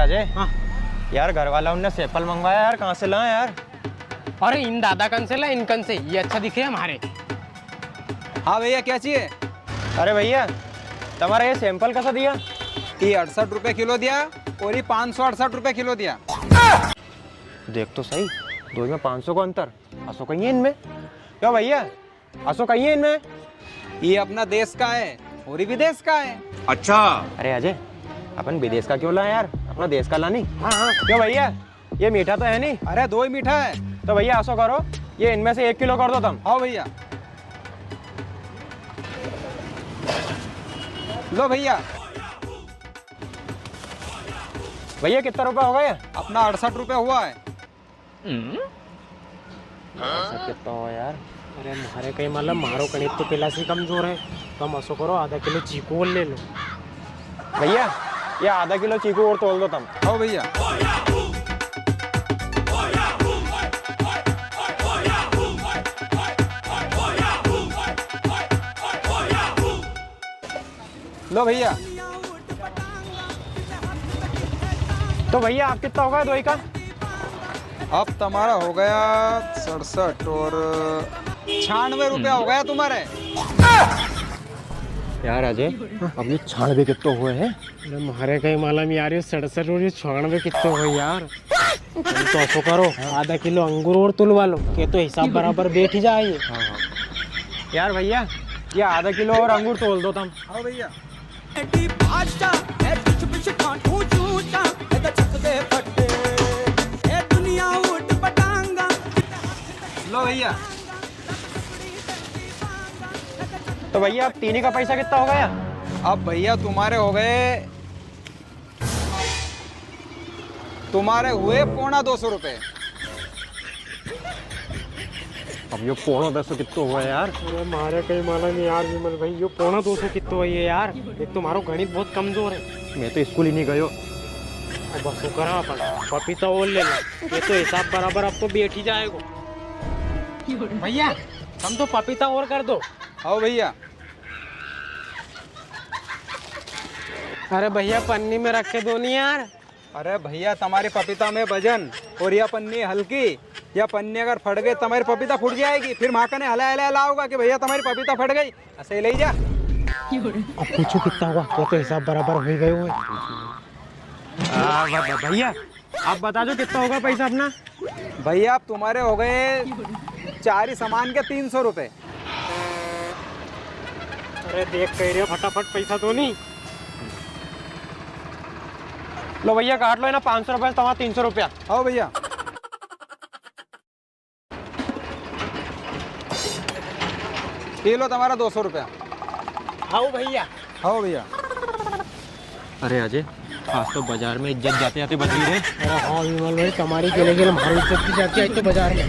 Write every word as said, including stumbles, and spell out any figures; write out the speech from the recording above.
अजय, हाँ। यार, घर वाला उनने sample मंगवाया यार, कहाँ से ला यार? अरे, इन दादा कन से ला, इनकन से, ये अच्छा दिखे हमारे। हाँ भैया, क्या चाहिए? अरे भैया, तुम्हारा ये sample कैसा दिया? ये अड़सठ रुपए किलो दिया और ये पाँच सौ अड़सठ रुपए किलो दिया। देख तो सही, दो में पाँच सौ को अंतर। असो कई है इनमें? क्यों भैया, असो कई है इनमें? ये अपना देश का है और ये विदेश का है। अच्छा। अरे अजय, अपन विदेश का क्यों लाए यार, अपना देश का लानी। हाँ, हाँ। क्यों भैया, ये मीठा तो है नी? अरे, दो ही मीठा है। तो भैया, असो करो, ये इनमें से एक किलो कर दो तुम। हाँ भैया। लो भैया। भैया, कितना रुपया हो गया? अपना अड़सठ रुपया हुआ है। ऐसा कितना हुआ यार? अरे, म्हारे कई मालूम, म्हारो गणित तो पेला से ही कमजोर है। तुम असो करो, आधा किलो चीकू और ले लो। भैया, ये आधा किलो चीकू और तोल दो तुम। हाँ भैया। लो भैया। तो भैया, आप कितना होगा दोई का? अब तुम्हारा हो गया सड़सठ और छियानवे रुपया हो गया तुम्हारे। यार अजय, अब ये छियानवे कितने हुए हैं? अरे, म्हारे कई मालूम यार, ये सड़सठ और ये छियानवे कितने हुए यार? तुम तो असो करो, आधा किलो अंगूर और तुलवा लो, के तो हिसाब बराबर बैठ ही जाए। हाँ, हाँ। यार भैया, ये आधा किलो और अंगूर तोल दो तुम। हाँ भैया। लो भैया। तो भैया, अब तीनी का पैसा कितना हो गया? अब भैया, तुम्हारे हो गए, तुम्हारे हुए पौना दो सौ रुपए। अब यो पौना दो सौ कितो हुआ यार? अरे, म्हारे कई मालूम नी यार विमल भाई, यो पौना दो सौ कितो हुआ ये यार? एक तो म्हारो गणित बहुत कमजोर है। मैं तो स्कूल ही नी गयो। अब बस करा अपन, पपीता और ले ला, ये तो हिसाब बराबर अब तो बैठ ही जाएगो। भैया, हम तो पपीता और कर दो। आओ भैया। अरे भैया, पन्नी में रख के दो नी यार। अरे भैया, तुम्हारी पपीता में वजन और या पन्नी हल्की, या पन्नी अगर फट गई, तुम्हारी पपीता फूट जाएगी। फिर माँ कने हला हला लाओगा कि भैया, तुम्हारी पपीता फट गई, ऐसे ही ले जा। अब पूछो कितना हुआ, वो तो हिसाब बराबर हो ही गयो है। आ, भ-, भ-, भैया, आप बता दो कितना होगा पैसा अपना। भैया, अब तुम्हारे हो गए चार ही सामान के तीन सौ रुपए। अरे देख, कह रहे हो फटाफट पैसा दो नी। लो भैया, काट लो इना पाँच सौ रुपया से तुम्हारा तीन सौ रुपया। आओ भैया, ये लो तुम्हारा दो सौ रुपया। हाउ भैया। हाउ भैया। अरे अजय, आज तो बाजार में इज्जत जाते जाते बच गई रे। अरे हाँ विमल भाई, तुम्हारी गेले गेले म्हारी इज्जत भी जाती है तो बाजार में।